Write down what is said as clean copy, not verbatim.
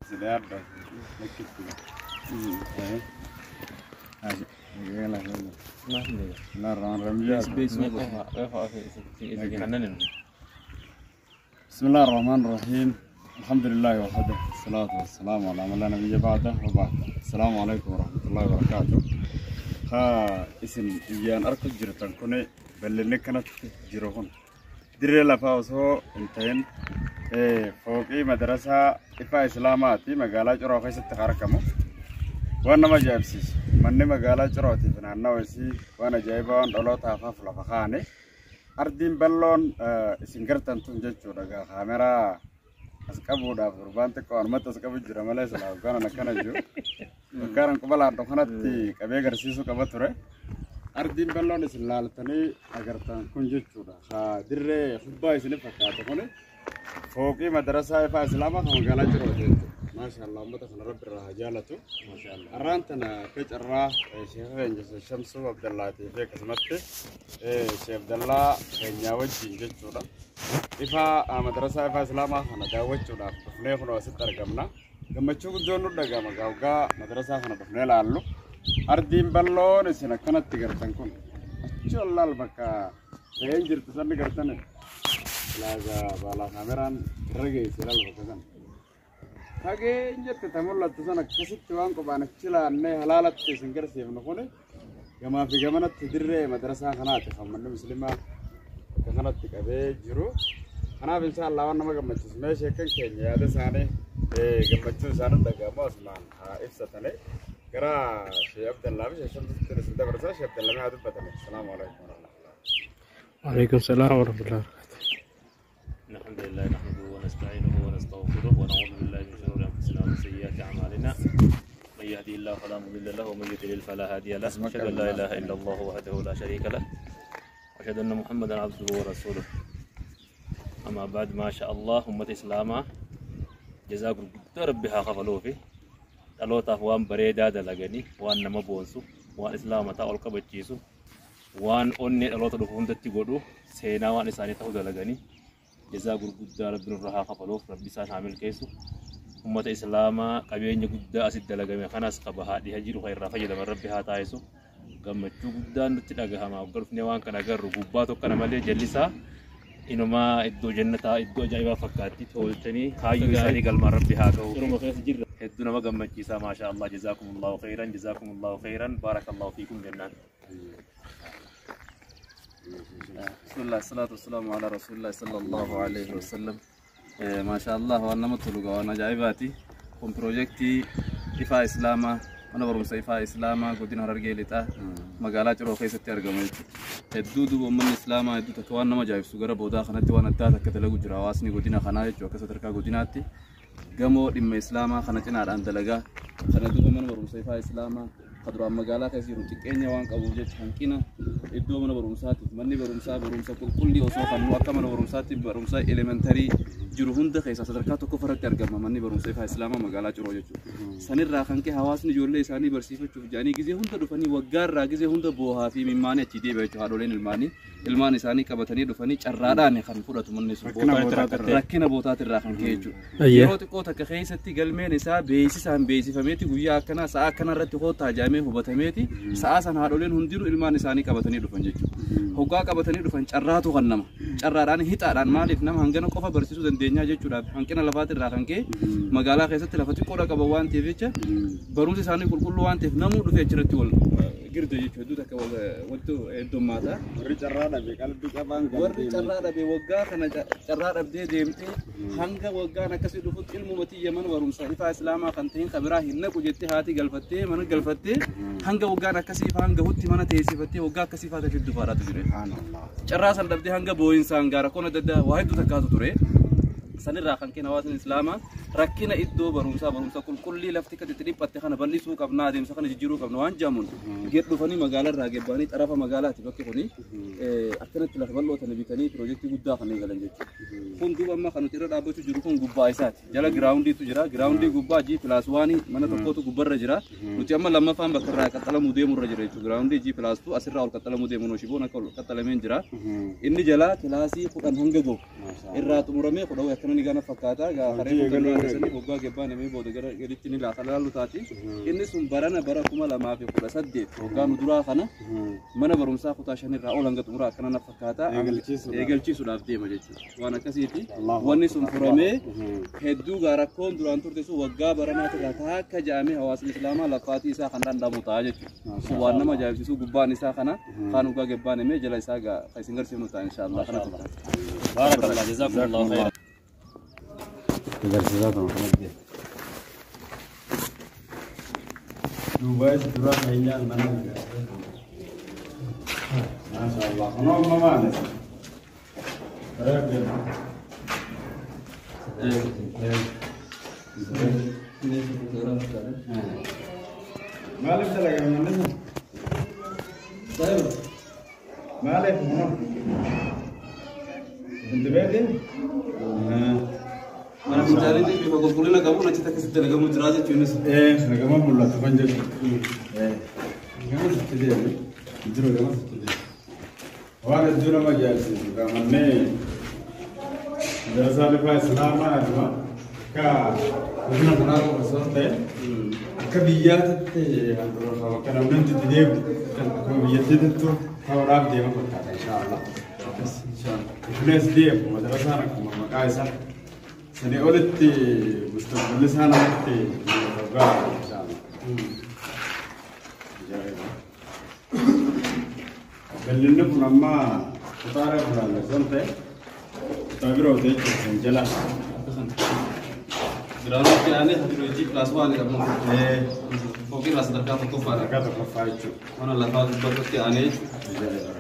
بسم الله الرحمن الرحيم. الحمد لله وحده، الصلاة والسلام على من لا نبي بعده، وبعد. السلام عليكم ورحمة الله وبركاته. ها isin ijaan arku jirtan kuni bal'inni kanatti jiru kun dirree lafaa osoo hin ta'in fooqii madarasaa Ifaa Islaamaati magaalaa Ciroo keessatti kan argamu. Waan nama ajaa'ibsiisu manni magaalaa Cirootiif naannawa isii waan ajaa'ibaa waan dhalootaaf hafu lafa kaane ardiin bal'oon isin gartan tun jechuudha. Gaa kaameraa as qabuudhaaf gurbaan xiqqoo anumatti as qabu jira malee silaa hoggaan akkana jiru. Hoggaan quba laadhu kanatti qabee agarsiisuu qaba ture. Ardiin bal'oon isin laaltanii agartan kun jechuudha. Haa dirree kubbaa isinif fakkaatu kuni fooqii madarasaa Ifaa Islaamaa kan magaalaa Cirooti jechuudha. Maasha Allah, uummata kana Rabbi irraa haa jaalatu. Har'aan tana akka carraa sheekha keenya Shamsuu Abdallaatii fi akkasumatti Sheekh Abdallaa keenyaa wajjin jechuudha. Ifaa madarasaa Ifaa Islaamaa kana daawwachuudhaaf dhufnee kunoo asitti argamna. Gammachuu guddoon nu dhagama gaawgaa madarasaa kana dhufnee laallu. Ardiin bal'oon isin akkanatti gartan kun achi ol laal bakka re'een jirtu sanni gartan laaga baalaa kaameraan irra geesse laal bakka sana. Fageenyatti ta mul'attu sana akkasitti waan qophaan achi laannee halaalatti isin garsiifnu kuni gamaa fi gamanatti dirree madarasaa kanaati kan manni musliimaa bakka kanatti qabee jiru. Kanaaf insha Allah waan nama gammachiisu mee sheekan keenya yaada isaanii gammachuu isaanii dhaga'amu asumaan haa ibsatanii gara Sheekh Abdallaa fi Sheekh Shamsutti isin dabarsaa. Sheekh Abdallaa mee haa dubbatanii. Salaamu alaikum warahmatullahi. وعليكم السلام ورحمة الله وبركاته. إن الحمد لله نحمده ونستعينه ونستغفره ونعوذ بالله من شرور أنفسنا ومن سيئات أعمالنا. من يهدي الله فلا مضل له ومن يضلل فلا هادي له. أشهد أن لا إله إلا الله وحده لا شريك له وأشهد أن محمدا عبده ورسوله. أما بعد، ما شاء الله أمة إسلاما جزاك ربي haa kafaluufi dhalootaaf waan bareedaa dalaganii, waan nama boonsu, waan islaamataa ol qabachiisu, waan onnee dhaloota dhufu hundatti godhu, seenaa waan isaanii ta'u dalaganii jazaa gurguddaa Rabbi nurra haa kafaluuf, Rabbi isaan haa milkeessu. Ummata islaamaa qabeenya guddaa asitti dalagame kanas qaba haa dhiha jiru kan irraa fayyadaman Rabbi haa taasisu. Gammachuu guddaan nutti dhagahama waggaa dhufnee waan kana agarru. Gubbaa tokko malee jallisaa inumaa iddoo jannataa, iddoo ajaa'ibaa fakkaatti tolchanii kaayyoo isaanii galmaan Rabbi haa ga'u. Yeruma keessa jirra hedduu nama gammachiisaa. Maasha Allah, jazaakumullahu khairan, jazaakumullahu khairan, baarakallahu fiikum jennaan. بسم الله، الصلاة والسلام على رسول الله صلى الله عليه وسلم. ما شاء الله waan nama tolu waan ajaa'ibaati kun. Piroojeektii Ifaa Islaamaa, mana barumsa Ifaa Islaamaa godina Harargee Lixaa magaalaa Ciroo keessatti argama jechuudha. Hedduu duuba uummanni Islaamaa hedduu takka waan nama ajaa'ibsu gara boodaa kanatti waan addaa takka dalagu jira hawaasni godina kanaa jechuudha. Akka sadarkaa godinaatti gamoo dhimma Islaamaa kana cinaadhaan dalagaa kana duuba mana barumsa Ifaa Islaamaa ka duraan magaalaa keessa jiru xiqqeenya waan qabuuf jecha hanqina iddoo mana barumsaatiif manni barumsaa barumsa qulqullii osoo kannu akka mana barumsaatti barumsa elementary jiru hunda keessaa sadarkaa tokko irratti argama manni barumsa Ifaa Islaamaa magaalaa Ciroo jechuudha. Sanirraa kan ka'e hawaasni ijoollee isaanii barsiifachuuf jedhanii gizee hunda dhufanii waggaarraa gizee hunda boohaa fi mimmaanii achii deebi'a jechuudha. Haadholeen ilmaanii ilmaan isaanii qabatanii dhufanii carraadhaan kan fudhatu manni sun rakkina bootaatirraa kan ka'e jechuudha. Yeroo xiqqoo takka keessatti galmeen isaa beeksisaan beeksifameeti guyyaa akkanaa sa'a akkanaa irratti koottaa jaamee hubatameeti sa'a san haadholeen hundinuu ilmaan isaanii qabatanii dhufan jechuudha. Hoggaa qabatanii dhufan carraatu kan nama carraadhaan hixaadhaan maaliif nama hangana qofa barsiisuu dandeenyaa jechuudhaaf hanqina lafaatirraa kan ka'e magaalaa keessatti lafa xiqqoodha qaban waan ta'eef jecha barumsi isaanii qulqulluu waan ta'eef namuu dhufee achirratti wal girde jechuudha. Hedduu takka wanti heddummaata. Warri carraa dhabe qalbii qabaan Warri carraa dhabe waggaa kana carraa dhabdee deemtee hanga waggaan akkasii dhufutti ilmuma tiyya mana barumsaa Ifaa Islaamaa kan ta'in kabiraa hin naqu jettee haati galfattee mana galfattee hanga waggaan akkasii ifaan gahutti mana teessifattee waggaa akkasii faata fiddu faadhaatu jire. Carraa san dhabdee hanga boo'insaan gaara rakkoon adda addaa waa hedduu takkaatu ture. Sanirraa kan ka'e hawaasni Islaamaa rakkina iddoo barumsaa barumsa qulqullii lafti akka itti dhiphatte kana bal'isuu qabna, adeemsa kana jijjiiruu qabna waan jedhamuun gad dhufanii magaalarraa gebbaanii xarafa magaalaati bakki kuni akkanatti lafa bal'oo tana bitanii piroojeektii guddaa kan eegalan jechuudha. Kun duuba amma kan nuti irra dhaabbachuu jiru kun gubbaa isaati. Jala groundiitu jira. Groundii gubbaa G+1 mana tokkotu gubbarra jira. Nuti amma lammaffaan bakka irraa qaxxalamuu deemurra jira jechuudha. Groundii G+2 asirraa ol qaxxalamuu deemuun shiboon akka ol qaxxalameen jira. Inni jalaa kilaasii 10 hanga gahu irraa xumuramee 10 akka Akkana ni gana fakkaata. Gaa Hojii haree eegaluu fuuldura waggaa gabbaan himee booda gara gaditti ni laata laallu taati. Inni sun barana bara 2018 waggaa nu duraa kana mana barumsaa kutaa shanirraa ol hanga xumuraa akkana na fakkaata. Eegalchiisuudhaaf. Eegalchiisuudhaaf deema jechuudha. Waan akkasiiti. Allahu Wanni sun furamee hedduu gaa rakkoon duraan turte sun waggaa baranaatirraa taakka ja'amee hawaasni islaamaa laffaatii isaa kan dhandhamu ta'a jechuudha. Sun waan nama ajaa'ibsiisu gubbaan isaa kana kaan waggaa gabbaan himee jala isaa gaa kan isin garsiifnu ta'a inshaallah kana fakkaata. Baarakallah jazakumullahu khairan. Agarsiisaa tuma kanatti. Duubaayis dura keenyaan mana Maasha Allah. Kunoo amma maali? Maaliif dalagame manni sun? Maaliif kunoo? Inti beekti? Mana fincaaniitti bifa qulqullina qabuun achitti akkasitti dalagamuu jira jechuunis. Nagama mul'atu kan jedhu. Gama sitti deemi. Jiru gama sitti deemi. Waan hedduu nama ajaa'ibsiisu manneen madarasaan ifaa islaamaa aduma akka guddina kanaa qofa osoo hin ta'in akka biyyaatitti bakka namni hundi itti deemu akkuma biyyattiittu ta'uudhaaf deema fakkaata inshaallah. Ifilees deemu madarasaan akkuma maqaa isaa sanii olitti mustaqballi isaa namatti mul'atu inshaallah. Ajaa'iba. Bal'inni kun amma kutaalee bulaalle osoo hin ta'in kutaa biroo ta'e jechuudha kan jala. Biraanootti aanee hojii pilaas waan jedhamu. Fooqii irraa sadarkaa tokkoffaadha. Sadarkaa tokkoffaa jechuudha. Mana lafaa gubbaatti aanee jechuudha. Ajaa'iba.